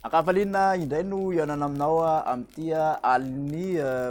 Ankafaliana indray no hihaonana aminao amin'ity alin'ny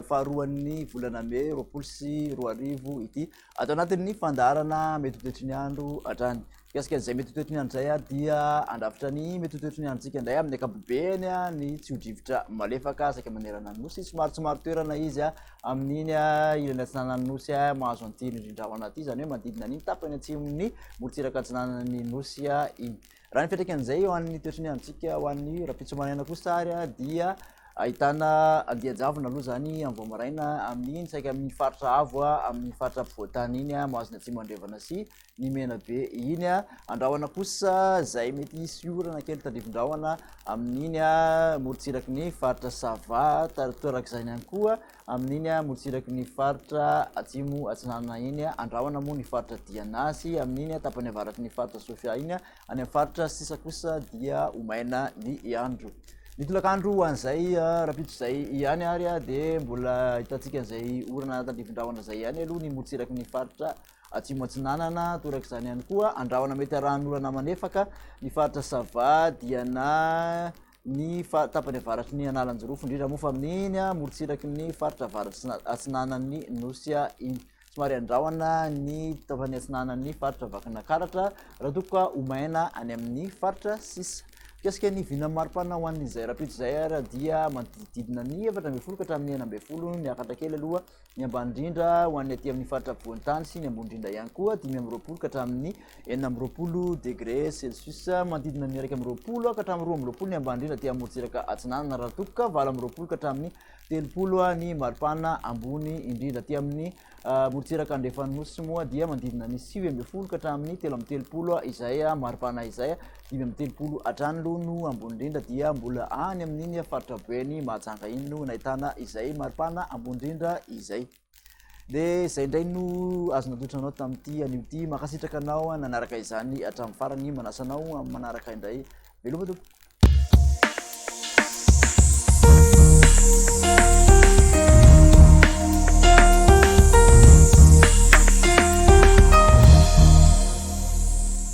faharoan'ny volana mey 2020 ity. Ato anatin'ny fandaharana mety ho toetry ny andro hatrany. Mikasika an'izay mety ho toetry ny andro izay dia handrafitra ny mety ho toetry ny androntsika indray amin'ny ankapobeny ny tsio-drivotra malefaka saika manerana ny nosy. Somary tsy marin-toerana izy amin'iny ilany atsinanan'ny nosy mahazo an'ity rindrin-drahona ity, izany hoe manodidina an'iny tapany atsimon'ny morontsiraka atsinanan'ny nosy iny. Raha ny fiantraikan'izay eo an'ny toetry ny androntsika ho an'ny rahampitso maraina kosa ary dia ahitana andian-javona aloha izany amin'ny vao maraina amin'iny saika amin'ny faritra avo amin'ny faritra afovoan-tany iny mahazo ny atsimo andrefana sy ny Menabe iny. Andrahona kosa izay mety hisy orana kely tandrifin-drahona amin'iny morontsiraky ny faritra Sava, torak'izany ihany koa amin'iny morontsiraky ny faritra atsimo atsinanana iny, andrahona moa ny faritra Diana sy amin'iny tapany avaratry ny faritra Sofia iny, any amin'ny faritra sisa kosa dia ho maina ny andro. Ny tolakandro ho an'izay rahampitso izay ihany ary dia mbola hitantsika an'izay orana tandrifin-drahona izay ihany aloha ny morontsiraky ny faritra atsimo atsinanana, torak'izany ihany koa andrahona mety arahan'orana manefaka ny faritra Sava, Diana, ny tapany avaratry ny Analanjirofo, indrindra moa fa amin'iny morontsiraky ny faritra avaratra atsinanan'ny Nosy iny. Somary andrahona ny tapany atsinanan'ny faritra Vakinakaratra raha toa ka ho maina any amin'ny faritra sisa. Mikasika ny vinan'ny maripana ho an'izay rahampitso izay ary dia manodidididina ny 14 ka hatramin'ny 16, miakatra kely aloha ny ambany indrindra ho an'ny aty amin'ny faritra afovoan-tany sy ny ambony indrindra ihany koa 25 ka hatramin'ny 26 degré celsius, manodidina ny 21 ka hatramin'ny 22 ny ambany indrindra aty amorontsiraka atsinanana raha toa ka 28 ka hatramin'ny 30 ny maripana ambony indrindra aty amin'ny morontsiraka andrefan'ny nosy moa dia manodidina ny 19 ka hatramin'ny 33 izay maripana izay. 35 hatrany aloha no ambony indrindra dia mbola any amin'iny faritra Boeny Mahajanga iny no nahitana izay maripana ambony indrindra izay. Dia izay indray no azo natolotra anao tamin'ity anio ity. Mankasitraka anao nanaraka izany hatramin'ny farany. Manasa anao amin'ny manaraka indray. Veloma tompoko.